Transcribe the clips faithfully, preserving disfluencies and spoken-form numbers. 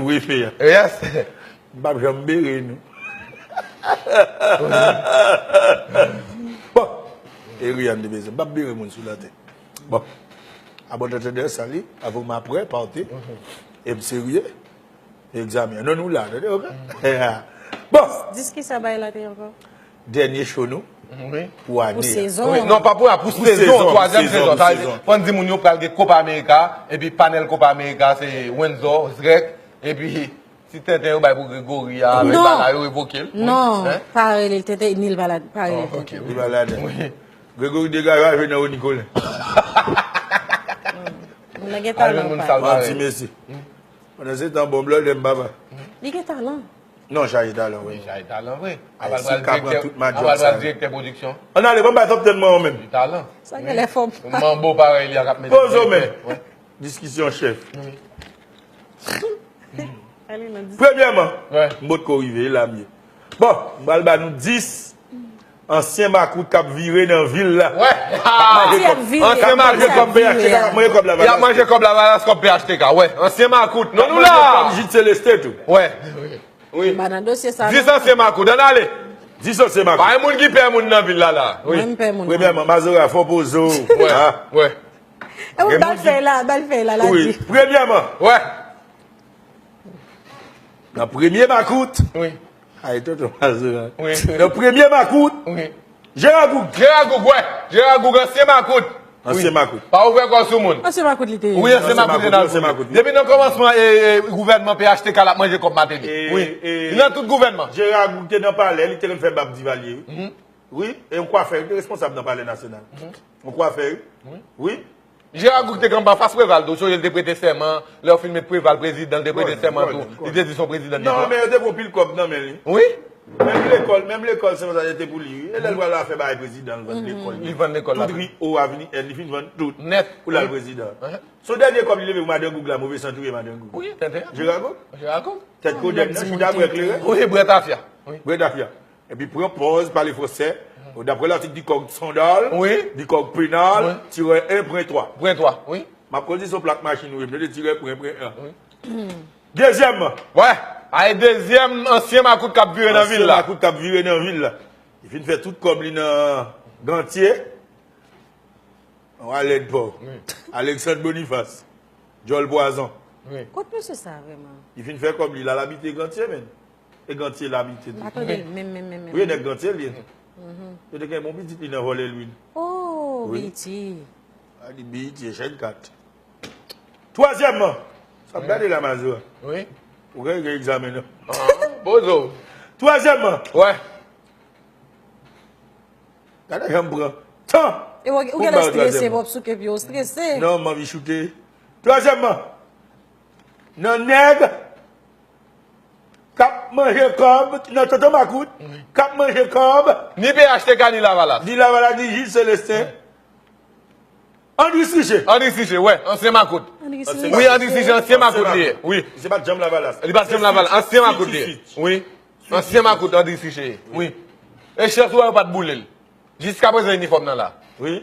Refe a. Yes. M p ap janm bere nou. Bon. E Rian te bezwen. M p ap bere moun sou latè. Bon. Abòdatè de sali, avè m aprè, pawte. E m serye. Egzamen. Non, nou la, tande, ok? Bon. Dis ki sa bay la te ankò? Dènye show nou. Wi. Pou ane. Pou sezon. Wi, non, pa pou, pou sezon, twazyèm sezon. Sa vle di, fò n di moun yo pral gen Copa America, epi panèl Copa America, se Wenzo, Zrèk, epi ti tenten yo bay pou Gregory a, avèk bagay yo revoke l. Non, pa rele l tenten, ni l pa la, pa rele l tenten. Li pa ladan. Wi. Gregory degaje al jwe nan Rony Colin. Moun nan gen talan pa. Bon, ti mesye. Pandan se tan, bon blòdè m papa. Li gen talan. Non, chaje talan, wi. Li chaje talan, vre. Ayisyen ka pran tout madjòb sa yo. Direktè pwodiksyon. Ann ale, ban m bay top ten mwen, menm. Li talan. Sa gen lè fò. Manbo parèy li a k ap mete. Poze w, menm. Diskisyon chèf. Premyèman, m potko rive, e la m ye. Bon, m pral ba nou dis ansyen makout k ap vire nan vil la. K ap manje kòb. Ansyen makout k ap manje kòb Lavalas. Y ap manje kòb Lavalas, kòb P H T K, wè. Ansyen makout. Non, nou la. K ap manje kòb Jid Seleste tou. Wè. Wi. Ba nan dosye sa. Dis ansyen makout, ann ale. Dis ansyen makout. Pa gen moun ki pè moun nan vil la, la. Wi. Mwen, m pè moun nan. Premyèman, Mazora, fò poze w. Wè, wè. E w ba l fè la, ba l fè la, la di. Premyèman. Wè. Nan premye makout. Wi. Ay, tonton Mazora. Wi. Nan premye makout. Wi. Jera Goug. Jera Goug, wè. Jera Goug, ansyen makout. Ansyen makout. Pa ouvè kò sou moun. Ansyen makout li te ye. Wi, ansyen makout li te nan. Depi nan kòmansman, e, e, gouvènman P H T K l ap manje kòb Martelly. Wi. Li nan tout gouvènman. Jera Goug te nan palè, li te konn fè bab Divalye, wi. Wi, e yon kwafè, li te responsab nan Palè Nasyonal. Yon kwafè, wi. Wi. Jera Goug te kanpe anfas Preval tou, sonje l te prete sèman, lè yo fin met Preval prezidan, l te prete sèman tou. Li te di se yon prezidan. Non, men yo te pran pil kòb nan men li. Wi. Menm lekòl, menm lekòl Sen Lazare te pou li, wi. E lè l pral la fè bagay prezidan, l vann lekòl. Li vann lekòl la. Tout ri O, avni N, li fin vann tout. Nèt. Pou l al prezidan. Se dènye kòb li leve pou madan Goug la, move san touye madan Goug. Wi, tenten. Jera Goug. Jera Goug. Tèt kodèk nan, chita bwè kleren. Wi, bwè tafya. Wi. Bwè tafya. Epi pran pòz, pale fransè. Daprè latik di kòd sandal, di kòd penal, tirè en, pwen twa. Pwen twa, wi. M ap kondui sou plak machin, wi, m te tirè pwen, pwen en. Wi. Dezyèm. Wè, ay dezyèm ansyen makout k ap vire nan vil la. Ansyen makout k ap vire nan vil la. Li fin fè tout kòb li nan Gantye. Yon alèd pa w. Wi. Alexandre Boniface. Djòl pwazon. Wi. Kot mesye sa vrèman? Li fin fè kòb li la, l abite Gantye, menm. E Gantye l abite tou. M pa tande l menm, menm, menm, menm. Wi, nèg Gantye l ye. Yo te gen bon pitit li nan vòlè lwil. Oh, Biyiti. A di Biyiti, e chèn kat. Twazyèmman, sa ap gade la, Mazora. Wi. Ou gen, gen egzamen, non? Ah, bozo. Twazyèmman. Wè. Gade jan m pran tan. E w, ou genlè strese, w ap souke pye w, strese. Non, m anvi choute. Twazyèmman, nan nèg k ap manje kòb, nan tonton makout, k ap manje kòb. Ni P H T K, ni Lavalas. Ni Lavalas, ni Jid Selesten. Andris Riche. Andris Riche, wè, ansyen makout. Andris Riche. Wi, Andris Riche, ansyen makout li ye. Wi. Se pa janm Lavalas. Li pa janm Lavalas, ansyen makout li ye. Wi. Ansyen makout Andris Riche ye. Wi. E chans ou wè yo pa t boule l. Jiskaprezan inifòm nan la. Wi.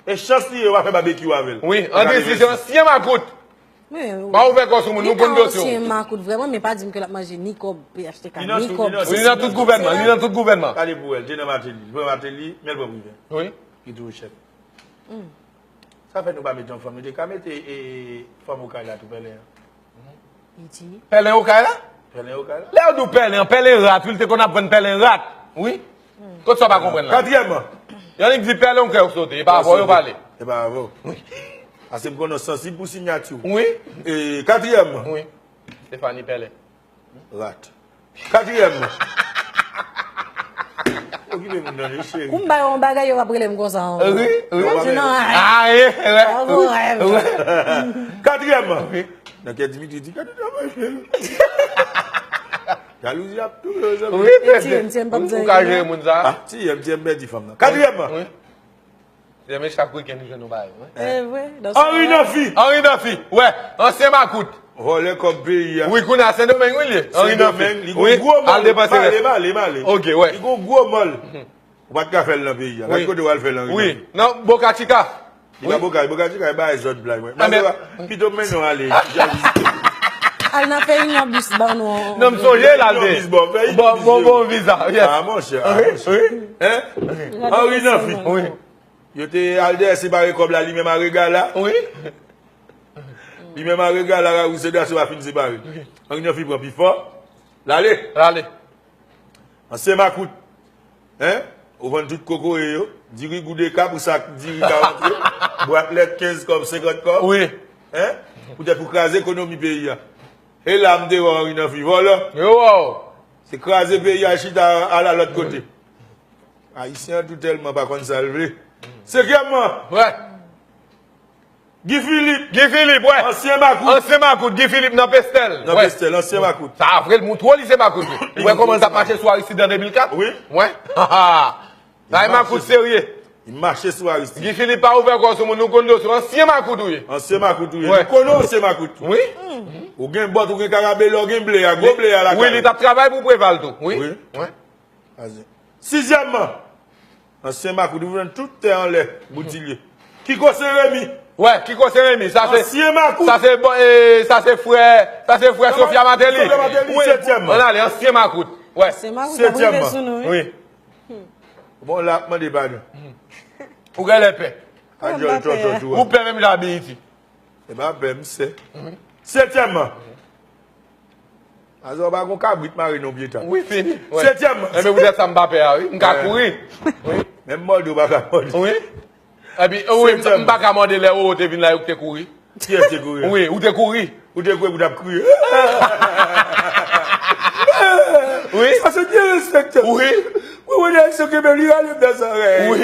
E chans li ye yo pa fè babekyou avè l. Wi, Andris Riche, ansyen makout. Pa ouvè kò sou moun, nou konn dosye w. Li ka ansyen makout vrèman, men pa di m ke l ap manje ni kòb P H T K, ni kòb. Li nan tout gouvènman, li nan tout gouvènman. Gade pou wè, l te nan Mateli. L pran Mateli, men l pran prive. Wi. Li toujou chèf. Sa fè nou pa mete yon fanm. Nou te ka mete, e, fanm Okay la tou, pèlen an. Pèlen Okay la? Pèlen Okay la. Lè yo di w pèlen an, pèlen rat, wi, l te konn ap vann pèlen rat. Wi. Kot sa w pa konprann la? Katriyèmman. Yo annik di pèlen Okay ou sote, e pa avè w yo pale. E pa avè w. Paske m konnen w sansib pou siyati w. Wi. E, katriyèmman. Wi. Stéphanie Pèlen. Rat. Katriyèm. Okipe moun nan, wi, cheri. Kou m ba yo yon bagay, yo p ap rele m konsa ankò. Wi, wi. Yo p ap rele m. Ah, eh, eh, wè. Katriyèm. Wi. Nan kè Dimitri di, gade travay fè. Jalouzi ap touye w, zanmi. Wi, e T M, T M p ap zanmi. Ou ka jere moun sa? Ah, T M, T M pèdi fanm nan. Katriyèm. Wi. T M chak wikenn li jwenn yon bagay, wi. E vre. Henri Nafi. Henri Nafi, wè, ansyen makout. Vòlè kòb peyi a. Wi, kounye a Sendomeng, wi, li ye. Henri Nafi. Sendomeng, li gon gwo mòl. Al depanse rès. Male, male, male. Ok, wè. Li gon gwo mòl. Ou pa t ka fè l nan peyi a. Gad kote w al fè l, Henri Nafi. Wi. Nan Boca Chica. Li pa Boca, Boca Chica, e bagay zòt blag, mwen. Mazora, pito m mennen w ale. Jalouzi. Al nan fè inyon bis ban nou. Non, m sonje l al fè. Inyon bis, bon, fè inyon bis, bon, bon, bon, viza, yes. Ah, monchè, ah, monchè. Wi. Hein? Henri Nanfi. Wi. Yo te al dèyè separe kòb la, li menm a Regala. Wi. Li menm a Regala, Raoul Cédras yo pa fin separe. Henri Nanfi pran pi fò. L ale. L ale. Ansyen makout. Hein? Ou vann tout kokoye yo. Diri gou de ka pou sak diri ka rantre. Bwat lèt kenz kòb, senkant kòb. Wi. Hein? Poutèt pou kraze ekonomi peyi a. E la m te wè Henri Nanfi vòlò. Yo wè w. Se kraze peyi a chita al a lòt kote. Ayisyen an tou tèlman pa konn sa l vle. Senkyèmman. Wè. Guy Philippe. Guy Philippe, wè. Ansyen makout. Ansyen makout, Guy Philippe nan Pestèl. Nan Pestèl, ansyen makout. Sa vre, l montre li se makout, wi. Ou wè kòman l t ap mache sou Aristide an de mil kat? Wi. Wè. Sa e makout serye. Li mache sou Aristide. Guy Philippe pa ouvè kò sou moun, nou konn dosye w, ansyen makout ou ye. Ansyen makout ou ye. Wè. Nou konnen w ansyen makout. Wi. Ou gen bòt, ou gen karabela, ou gen ble a, gwo ble a lakay. Wi, li t ap travay pou Preval tou. Wi. Wi. Wè. Sizyèmman, ansyen makout, ou jwenn tout tè anlè Boutilye. Kiko Sen Remi. Wè, Kiko Sen Remi, sa se, ansyen makout. Sa se, bon, e, sa se frè, sa se frè Sofia Martelly. Sofia Martelly, wi, setyèmman. Ann ale, ansyen makout. Wè. Ansyen makout, ap rive sou nou, wi. Wi. Bon, la ap mande padon. Ou genlè pè. Adjòl tòtò tou. Ou pè menm jan a B E T. E pa pè, m sè. Setyèmman. Azò pa gon kabrit mare nan pye tab. Wi, fini. Wi. Setyèmman. Enben, poutèt sa m pa pè a, wi. M ka kouri. Wi. Menm mòde w pa ka mòde. Wi. Epi, wi, m, m pa ka mòde lè Roro te vin la, yo te kouri. Kiyès te kouri? Wi, ou te kouri. Ou te kouri pou t ap kriye. Wi. Sa se derespekte. Wi. Wi, wi, Nelson kenbe li rale m nan zòrèy. Wi.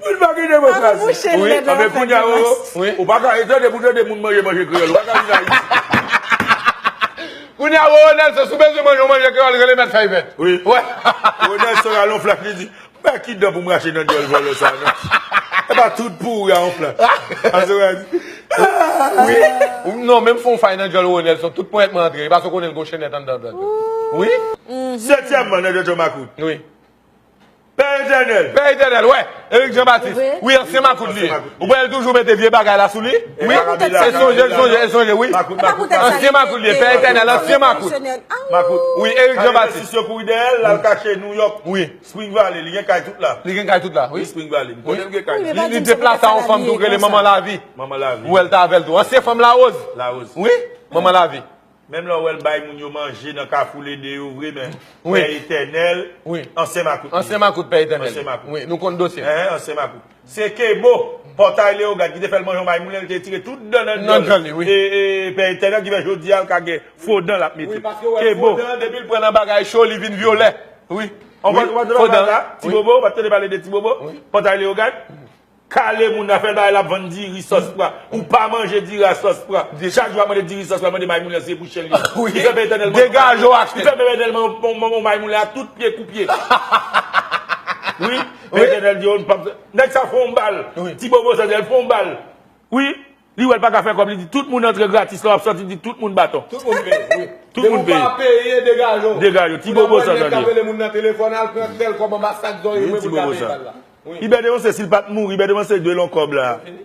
Moun pa gen demokrasi. Wi. Anben kounye a, Roro, ou pa ka, e tande pou tande moun manje, manje kreyòl. Ou pa ka vin Ayiti. Kounye a, Roro Nelson, si w bezwen manje, yon manje kreyòl, rele mèt fèy vèt. Wi. Wè. Roro Nelson rale yon flach, li di, men ki dan pou m rache nan dyòl vòlò sa, non. E pa tout pouri a yon flach. Ase wè. Wi. Non, menm fè yon fay nan dyòl Roro Nelson, tout ponyèt mwen antre. E pa sa w konnen l gon chennèt anndan, anndan. Wi. Setyèmman, nan dyòl makout. Wi. Pè Etènèl. Pè Etènèl, wè. Eric Jean Baptiste. Wi, ansyen makout li ye. Ou wè l toujou mete vye bagay la sou li? Wi. E sonje, sonje, sonje, wi. Ansyen makout li ye, Pè Etènèl, ansyen makout. Makout. Wi, Eric Jean Baptiste. Yo kouri dèyè l, l al kache New York. Wi. Spring Valley, li gen kay tout la. Li gen kay tout la, wi. Wi, Spring Valley. M konnen l gen kay. Li, li deplase a yon fanm tou k rele Manman Lavi. Manman Lavi. Ou wè l t avè l tou. Ansyen fanm Larose. Larose. Wi, Manman Lavi. Menm lè w wè l bay moun yo manje nan Kafou Lede yo vre, men Pè Etènèl, ansyen makout li. Ansyen makout Pè Etènèl. Ansyen makout. Wi, nou konn dosye. Hein, ansyen makout. Se Kebo, Pòtay Leyogàn, ki te fè l manje yon bay moulen, li te tire tout dan nan dyòl li. E, e, Pè Etènèl ki fè jodi a l ka gen fo dan l ap mete. Wi, paske w wè fo dan, depi l pran nan bagay cho, li vin vyolè. Wi. Ou pa, ou pa tande pale la? Ti Bobo, ou pa tande pale de Ti Bobo? Wi. Pòtay Leyogàn? Kale moun nan, fè l bagay l ap vann diri sòs pwa. Ou pa manje diri a sòs pwa. Chak jou w ap mande diri sòs pwa, mande bay moun nan se pou chen li. Wi. Li fè Pè Etènèl manje. Degaje w ak li fè Pè Etènèl manje bay moun nan ak tout pye kou pye. Wi. Pè Etènèl di yo, nèg sa fè yon bal. Wi. Ti Bobo sa di l fè yon bal. Wi. Li wè l pa ka fè kòb, li di tout moun antre gratis, lè w ap sòti, di tout moun baton. Tout moun peye, wi. Tout moun peye. Depi w pa peye, degaje w. Degaje w, Ti Bobo sa tande. Ou nan mwen nèg k ap rele moun nan telefòn, al pran tèl kòb anba sak zòrye mwen pou l ka peye bal la. Wi. Li bède yon se, si l pa t mouri, li bède yon se dwe l yon kòb la. Fini.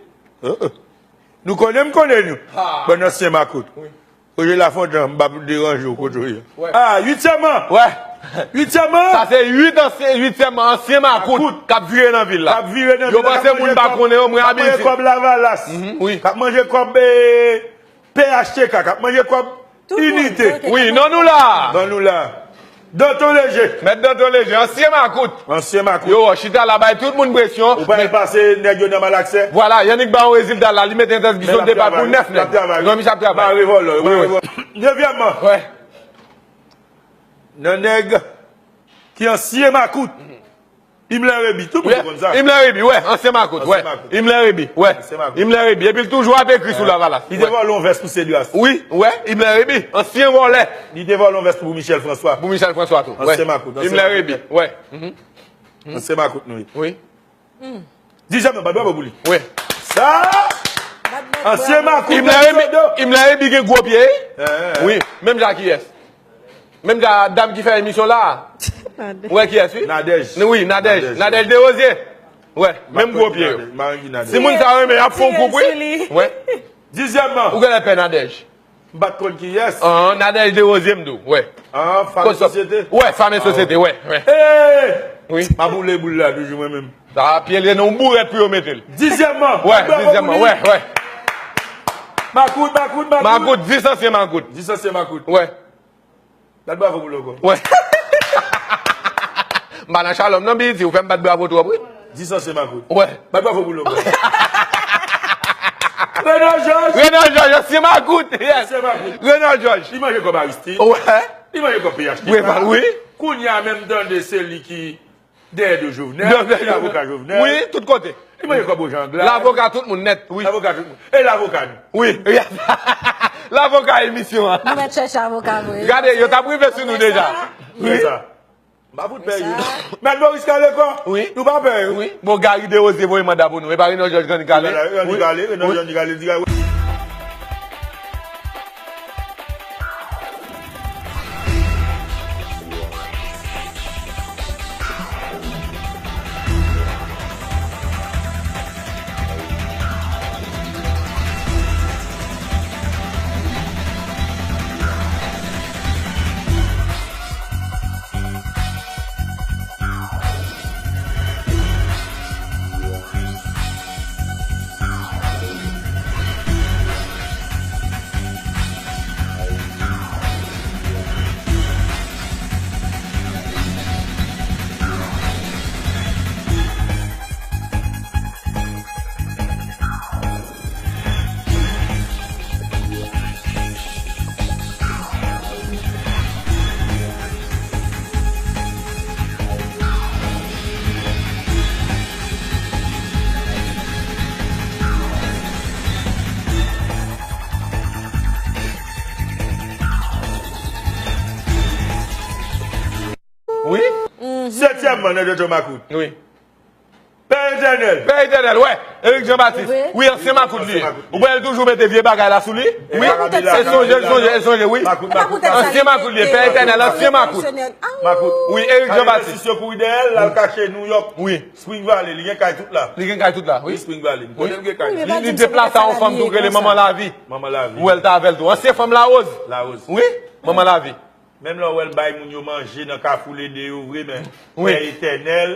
Nou konnen, m konnen nou. Bon, ansyen makout. Wi. Roger Lafontant, m p ap deranje w kote w ye. Wè. Ah, uityèmman. Wè. Uityèmman. Sa se uit ansyen, uityèmman ansyen makout k ap vire nan vil la. K ap vire nan vil la. Yo panse moun pa konnen yo, mwen abitye. K ap manje kòb Lavalas. Wi. K ap manje kòb, eh, P H T K, k ap manje kòb Inite. Wi, non nou la. Non nou la. Danton Leje. Mèt Danton Leje, ansyen makout. Ansyen makout. Yo, chita la bay tout moun presyon. Ou pa pase nèg yo nan malaksè. Vwala, Yannick ba yon rezilta la, li mete entèdiksyon de depa pou nèf nèg. Zanmi sa ap travay. Mare vòlò, mare vòlò. Nevyèmman. Wè. Nan nèg ki ansyen makout. Himmler Réby, tout moun konn sa. Himmler Réby, wè, ansyen makout, wè. Himmler Réby, wè. Himmler Réby. Epi l toujou ap ekri sou Lavalas. Li te vòlè yon vès pou Cédras. Wi, wè, Himmler Réby, ansyen vòlè. Li te vòlè yon vès pou Michel François. Pou Michel François tou, wè. Ansyen makout, ansyen makout. Himmler Réby, wè. Ansyen makout nou ye. Wi. Di janm nan, bat bravo pou li. Wi. Sa, ansyen makout. Himmler Réby, Himmler Réby gen gwo pye. Wi, menm jan ak kiyès? Menm jan dam ki fè emisyon la. Ou wè kiyès, wi? Nadège. Wi, Nadège. Nadège Desrosiers. Wè, menm gwo pye yo. Si moun sa renmen, y ap fè yon koup, wi. Wè. Dizyèmman. Ou genlè pè Nadège. M pa t konn kiyès. An, Nadège Desrosiers m di w, wè. An, Fanm e Sosyete. Wè, Fanm e Sosyete, wè, wè. Hey! Wi. M a boule boul la toujou mwen menm. Sa pye l nan yon bourèt pou yo mete l. Dizyèmman. Wè, dizyèmman, wè, wè. Makout, makout, makout. Makout, dis ansyen makout. Dis ansyen makout. Wè. Bat bravo pou l ankò. Wè. M pa nan Shalom non, Biditi, ou fè m bat bravo twòp, wi. Dis ansyen makout. Wè. Bat bravo pou l ankò. Renald Georges. Renald Georges, ansyen makout. Yes. Ansyen makout. Renald Georges. Li manje kòb Aristide. Wè. Li manje kòb P H T K. Wi. Kounye a menm tande se li ki dèyè do Jovenel, li avoka Jovenel. Wi, tout kote. Li manje kòb Jean Glad. L avoka tout moun nèt, wi. L avoka tout moun. E l avoka nou. Wi. L avoka emisyon an. Nou mèt chèche avoka vre. Gade, yo t ap rive sou nou deja. Wi. M pa fout pè yo. Mèt Moris kale kò. Wi. Nou pa pè yo. Wi. Bon, Gary Desrosiers voye manda pou nou. E pa Renald Georges Granny kale. Renald Georges Granny kale, Renald Georges Granny kale. Wi. Setyèmman, nan Jojo Makout. Wi. Pè Etènèl. Pè Etènèl, wè. Eric Jean Baptiste. Wi, ansyen makout li ye. Ou wè l toujou mete vye bagay la sou li? Wi. E sonje, sonje, sonje, wi. Ansyen makout li ye. Pè Etènèl, ansyen makout. Makout. Wi, Eric Jean Baptiste. Yo kouri dèyè l, l al kache New York. Wi. Spring Valley, li gen kay tout la. Li gen kay tout la, wi. Wi, Spring Valley. Kote l gen kay? Li, li deplase a yon fanm tou k rele Manman Lavi. Manman Lavi. Ou wè l t avè l tou. Ansyen fanm Larose. Larose. Wi, Manman Lavi. Menm lè w wè l bay moun yo manje nan Kafou Lede yo vre, men Pè Etènèl,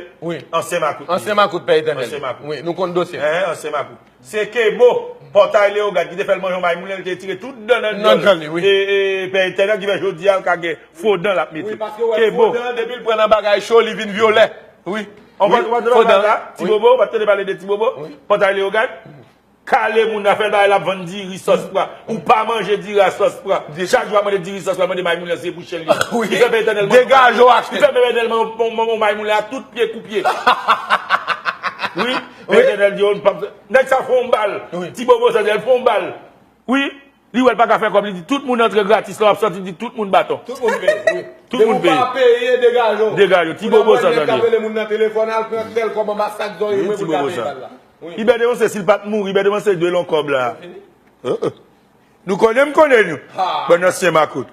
ansyen makout. Ansyen makout, Pè Etènèl. Ansyen makout. Wi, nou konn dosye. Enhen, ansyen makout. Se Kebo, Pòtay Leyogàn, ki te fè l manje yon bay moulen, li te tire tout dan nan djòl li, wi. E, e, Pè Etènèl ki fè jodi a l ka gen fo dan l ap mete. Wi, paske w wè fo dan, depi l pran nan bagay cho, li vin vyolè. Wi. Ou pa tande pale la? Ti Bobo, ou pa tande pale de Ti Bobo? Pòtay Leyogàn? Kale moun nan, fè l bagay, l ap vann diri sòs pwa. Ou pa manje diri a sòs pwa. Chak jou w ap mande diri sòs pwa, mande may moulen se pou chen li. Li fè Pè Etènèl manje. Degaje w achte. Li fè Pè Etènèl manje may moulen a tout pye kou pye. Wi. Pè Etènèl di yo, nèg sa fè yon bal. Ti Bobo sa di, l fè yon bal. Wi. Li wè l pa ka fè kòb, li di tout moun antre gratis la, w ap sòti, di tout moun baton. Tout moun peye, wi. Tout moun peye. Depi w pa peye, degaje w. Degaje w. Ti Bobo sa tande. Ou nan pran nèg k ap rele moun nan telefòn, al pran tèl kòb anba sak zòrye mwen pou l ka peye bal la. Wi. Ibè Devanse, si l pa t mouri, Ibè Devanse dwe l yon kòb la. Nou konnen m konnen nou. Bann ansyen makout.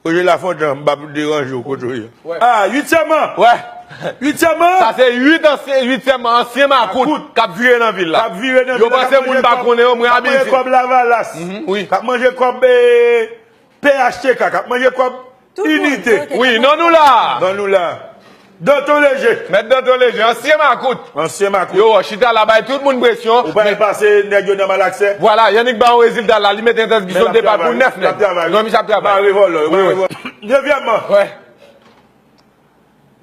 Roger Lafontant, m p ap deranje w kote w ye. Ah, uityèm an. Wè. Uityèm an. Sa se uit ansyen, uityèm an, ansyen makout k ap vire nan vil la. K ap vire nan vil la. Yo panse moun pa konnen yo, mwen abitye. K ap manje kòb Lavalas. Wi. K ap manje kòb, eh, P H T K, k ap manje kòb Inite. Wi, non nou la. Non nou la. Danton Leje. Mèt Danton Leje, ansyen makout. Ansyen makout. Yo, chita la bay tout moun presyon. Ou pa pase nèg yo nan malaksè. Vwala, Yannick ba yon rezilta la, li mete entèdiksyon de depa pou nèf nèg. Non, misye ap travay. Mare vòlò, mare vòlò. Dezyèmman. Wè.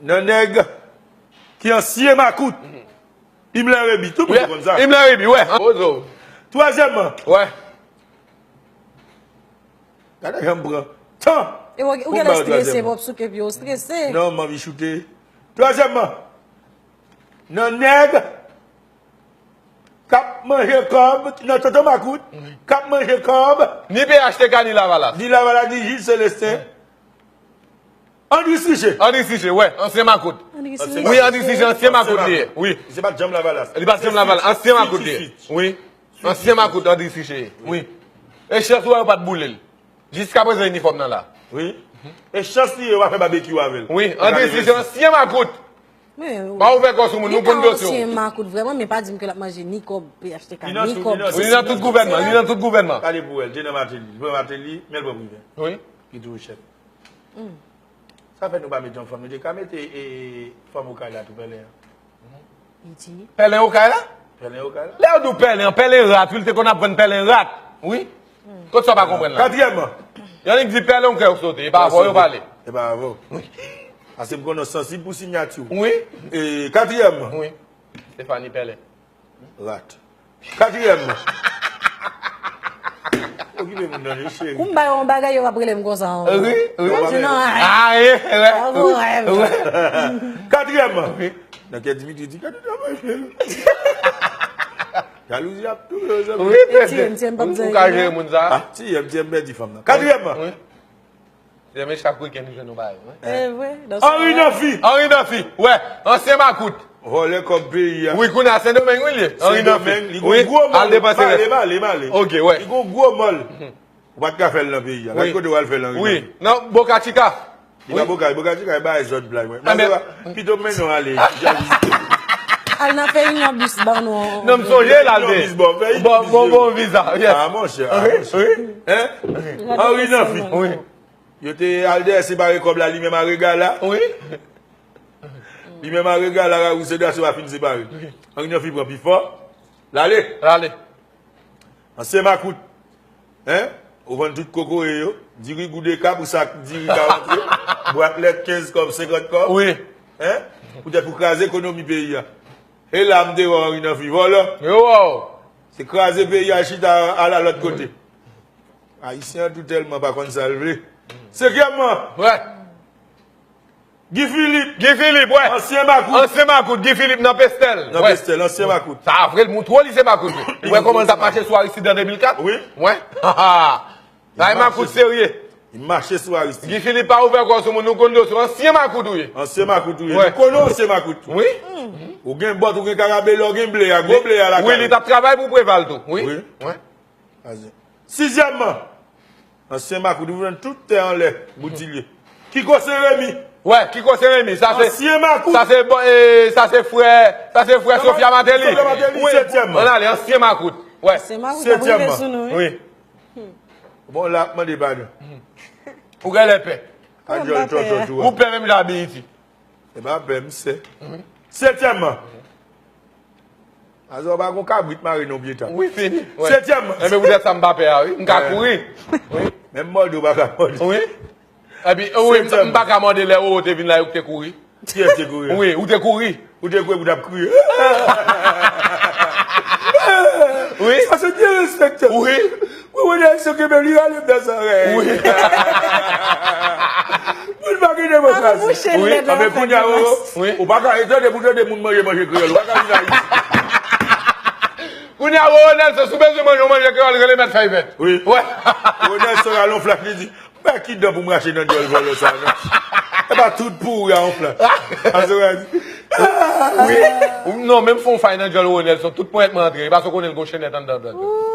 Nan nèg ki ansyen makout. Imler Rebi, tout moun konn sa. Imler Rebi, wè. Ozo. Twazyèmman. Wè. Gade jan m pran tan. E w, ou genlè strese, w ap souke pye w strese. Non, m anvi choute. Twazyèmman, nan nèg k ap manje kòb, nan tonton makout, k ap manje kòb. Ni P H T K, ni Lavalas. Ni Lavalas, ni Jules Célestin. Andris Riché. Andris Riché, wè, ansyen makout. Andris Riché. Wi, Andris Riché, ansyen makout li ye. Wi. Li pa t janm Lavalas. Li pa t janm Lavalas, ansyen makout li ye. Wi. Ansyen makout Andris Riché ye. Wi. E chans ou wè yo pa t boule l. Jiskaprezan inifòm nan la. Wi. E chans li ye yo pa fè babekyou avè l. Wi, Andris Riché, ansyen makout. Men, pa ouvè kò sou moun, nou konn dosye w. Ansyen makout vrèman, men pa di m ke l ap manje ni kòb P H T K, ni kòb. Li nan tout gouvènman, li nan tout gouvènman. Gade pou wè, l te nan Mateli, li pran Mateli, men l pran Priven. Wi. Ki toujou chèf. Sa fè nou pa mete yon fanm, nou te ka mete, e, fanm Okay la tou, pèlen an. Pèlen Okay la? Pèlen Okay la. Lè yo di w pèlen an, pèlen rat, wi, l te konn ap vann pèlen rat. Wi. Kot sa w pa konprann la? Katriyèmman. Yo annik di pèlen ou kè w sote, e pa avè w yo pale. E pa avè w. Wi. Paske m konnen w sansib pou siyati w. Wi. E, katriyèmman. Wi. Stéphanie pèlen. Rat. Katriyèmman. Okipe moun nan, cheri. Kou m ba yo yon bagay, yo p ap rele m konsa ankò. Wi, wi. Yo p ap rele m. Ayen, wè. Katriyèmman. Wi. Nan kè Dimitri di, "Gade nan manje l." Jalouzi ap touye w, zanmi. Wi, e T M, T M p ap di anyen. Ou ka jere moun sa? Ah, T M, T M pèdi fanm nan. Katriyèmman. Wi. T M chak wikenn li jwenn yon bagay, wi. E vre, Henri Nafi. Henri Nafi, wè, ansyen makout. Vòlè kòb peyi a. Wi, kounye a Sendomeng, wi, li ye. Henri Nafi. Sendomeng, li gon gwo mòl. Al depanse rès. Male, male, male. Ok, wè. Li gon gwo mòl. Ou pa t ka fè l nan peyi a. Gad kote w al fè l, Henri Nafi. Wi, nan Boca Chica. Li pa Boca, Boca Chica, e bay zòn play, mwen. Pito m mennen w ale, jalouzi. Al nan Feyinòbis, ban nou. Non, m sonje l al de. Bon, bon, bon, viza, yes. Ah, monchè, ah, monchè. Wi. Hein? Henri Nafi. Wi. Yo te al dèyè separe kòb la, li menm a Regala. Wi. Li menm a Regala, Raoul Cedras, yo pa fin separe. Wi. Henri Nafi pran pi fò. L ale. L ale. Ansyen makout. Hein? Ou vann tout kokoye yo. Diri gou de ka pou sak diri karant yo. Bwat lèt kenz kòb, senkant kòb. Wi. Hein? Poutèt pou kraze ekonomi peyi a. E la m te wè w, Henri Nafi, vòlò. Yo, wè w. Se kraze peyi a, chita al a lòt kote. Ayisyen an tou tèlman pa konn sa l vle. Senkyèmman. Wè. Guy Philippe. Guy Philippe, wè. Ansyen makout. Ansyen makout, Guy Philippe nan Pestèl. Nan Pestèl, ansyen makout. Sa vre, l montre w li se makout, wi. Ou wè kòman l t ap mache sou Aristide an de mil kat? Wi. Wè. Sa e makout serye. Li mache sou Aristide. Guy Philippe pa ouvè kò w sou moun, nou konn dosye w, ansyen makout ou ye. Ansyen makout ou ye. Wè. Nou konnen w se makout. Wi. Ou gen bòt, ou gen karabela, ou gen ble a, gwo ble a lakay. Wi, li t ap travay pou Preval tou. Wi. Wi. Wè. Sizyèmman, ansyen makout, ou jwenn tout tè anlè Boutilye. Kiko Sen Remi. Wè, Kiko Sen Remi, sa se, ansyen makout. Sa se, bon, e, sa se frè, sa se frè Sofia Martelly. Sofia Martelly, wi, setyèmman. Ann ale, ansyen makout. Wè. Ansyen makout, ap rive sou nou, wi. Wi. Bon, la, ap mande padon. Ou genlè pè. Adjòl tòtò tou. Ou pè menm jan a B E T. E pa pè, m sè. Setyèmman. Azò pa gon kabrit mare nan pye tab. Wi, fini. Wè. Setyèmman. Enben, poutèt sa m pa pè a, wi. M ka kouri. Wi. Menm mòde w pa ka mòde. Wi. Epi, wi, m, m pa ka mòde lè Roro te vin la, ou te kouri. Kiyès te kouri? Wi, ou te kouri. Ou te kouri pou t ap kriye. Wi. Sa se derespekte. Wi. Wi, wi, Nelson kenbe li rale m nan zòrèy. Wi. Moun pa gen demokrasi. Wi. Anben kounye a, Roro, wi, ou pa ka tande pou tande moun manje manje kreyòl. Ou pa ka vin Ayiti. Kounye a, Roro Nelson, si w bezwen manje yon manje kreyòl, rele mèt fèy vèt. Wi. Wè. Roro Nelson rale yon flach, li di, "Mwen ki dan pou m rache nan dyòl vòlò sa, non?" E pa tout pouri a yon flach. Ase wè. Wi. Non, menm fè yon fay nan dyòl Roro Nelson, tout ponyèt mwen antre. E pa sa w konnen l gon chennèt anndan dòt. Oh.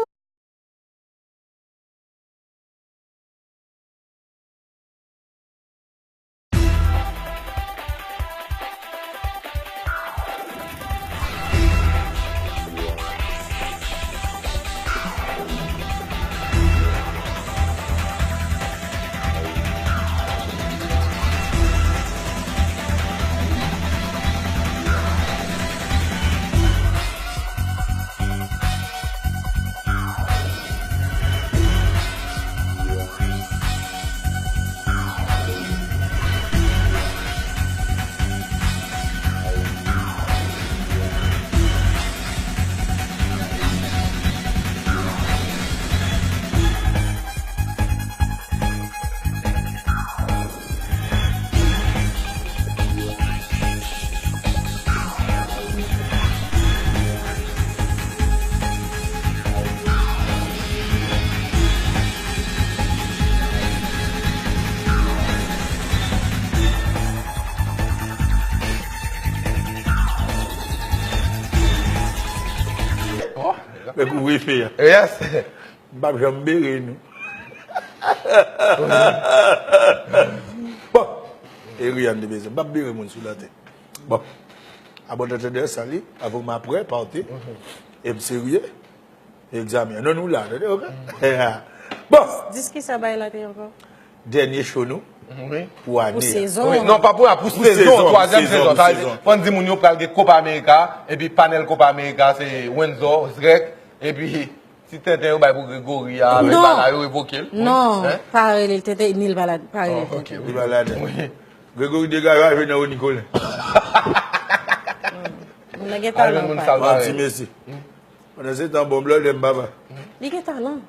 Mèk ou prefe a. Yes. M p ap janm bere nou. Bon. E Rian te bezwen. M p ap bere moun sou latè. Bon. Abòdè tande sa li, avè m aprè, pati. E m serye. Egzamen. Non, nou la, tande, ok? Bon, Dis ki sa bay la te ankò? Dènye show nou Wi. Pou ane. Pou sezon. Wi, non, pa pou la, pou Pou sezon, sezon, twazyèm sezon, sezon. Pou Sa vle sezon. di, fò n di moun yo pral gen Copa America, epi panèl Copa America, se Renzo, Zrek, epi ti tenten yo bay pou Gregory a, avèk Non. Bala yo revoke l. Non, Hein? Pa rele l tenten, ni l pa la, pa rele l Oh, ok, tenten. wi. Li pa ladan. Gregory degaje al jwe nan Rony Colin. Moun nan gen Al jwenn talan moun pa. sa l Bon, ti pare. Messi. Pandan se tan, bon blòdè m papa. Li gen talan.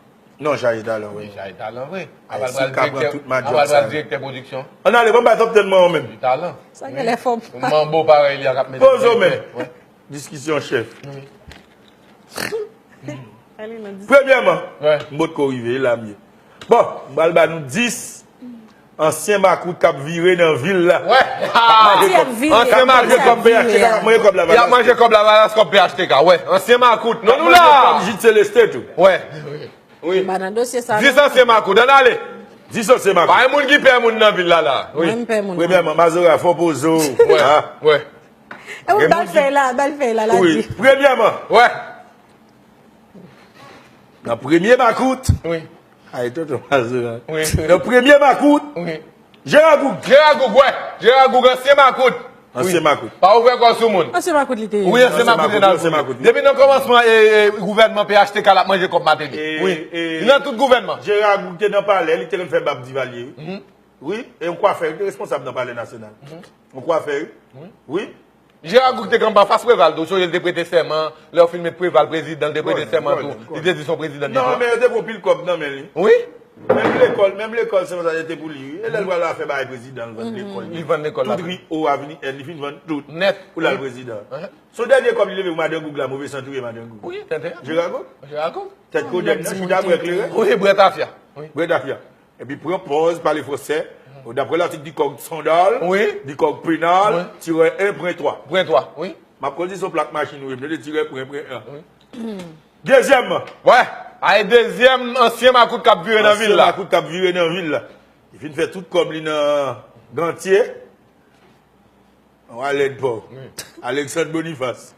Non, chaje talan, wi. Chaje talan vre. Ay, Aval si pral ka pran direktè, tout majòk aval sa. Pral direktè pwodiksyon. Ann ale, ban m bay top ten mwen menm. Talan. Sa gen lè fòm. Manbo parèy li a k ap mete. Pozo Direktè. menm. Wi. Diskisyon chèf. Ale nan dis. Premyèman, Wè. m bòt ko rive, e la m ye. Bon, m pral ba nou dis ansyen makout k ap vire nan vil la. Wè. Ti ap vire. Ansyen K ap manje makout. kòb P H T K, k ap manje kòb Y ap Lavalas. Manje kòb Lavalas, kòb P H T K. Wè. Ansyen makout. Non, nou Manje la. kòb Jit Seleste tou. Wè. Wi. Ba nan dosye sa. Dis Non. Ansyen makout. Ann ale. Dis ansyen makout. Pa gen moun ki pè moun nan vil la la. Wi. Mwen m pè moun. Premyèman, Mazora, fò poze w. Wè. Ah. Wè. E ou bal fèy la, bal fèy la, la Wi, di. premyèman, Wè. nan premye makout, Wi. ay, tonton Mazora. Wi. Nan premye makout, Wi. Jera Goug. Jera Goug, wè. Jera Goug, ansyen makout. Ansyen makout. Pa ouvè kò sou moun. Ansyen makout li te ye. Wi, ansyen makout, Ansyen nan makout, tout. makout. Depi nan kòmansman e, e, gouvènman P H T K l ap manje kòb Martelly. E, Wi. e, Li nan tout gouvènman. Jera Goug te nan palè, li te konn fè bab Divalye, wi. Wi, e yon kwafè, li te responsab nan palè nasyonal. Yon kwafè, wi. Wi. Jera Goug te kanpe anfas Preval tou, sonje l te prete sèman, lè yo fin met Preval prezidan, l te prete Konnen, sèman konnen, tou. konnen. Li te di son prezidan. Non, men yo te pran pil kòb nan men li. Wi. Menm lekòl, menm lekòl se konsa yo te pou li, wi. E lè l pral la fè bagay prezidan, l vann lekòl. Li vann lekòl la. Tout ri o avni N, li fin vann tout. Nèt. Pou l al prezidan. Hein? Se dènye kòb li leve pou madan Goug la, move san touye madan Goug. Wi, tenten. Jera Goug? Jera Goug. Tèt kodenn nan, chita bwè kleren. Wi, bwè tafya. Wi. Bwè tafya. Epi pran pòz, pale fransè. Daprè latik di kòd sandal, Wi. Di kòd penal, Wi. Tirè en, pren twa. Pwen twa, wi. M ap kondi sou plak machin ou, m te tirè pwen, pwen an. Dezyèmman, Wè, ay dezyèm ansyen makout k ap vire nan vil ansyen la. Makout k ap vire nan vil la. Li fin fè tout kòb li nan Gantye. An walèt pa w. Alexandre Boniface.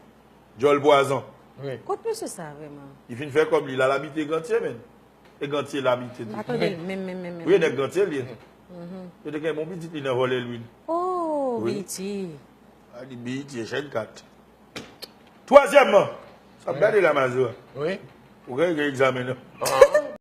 Djòl pwazon. Wi. Kot mesye sa vrèman? Li fin fè kòb li, l al abite Gantye, men. E Gantye l abite tou. M pa tande l menm, menm, menm, menm. Wi, nèg Gantye li ye. Yo te gen bon pitit li nan vòlè lwil. Oh, Wi. Biti. A di B E T, chèn kat. Twazyèmman, sa ap gade la, Mazora. Wi. Ou gen, gen egzamen nan.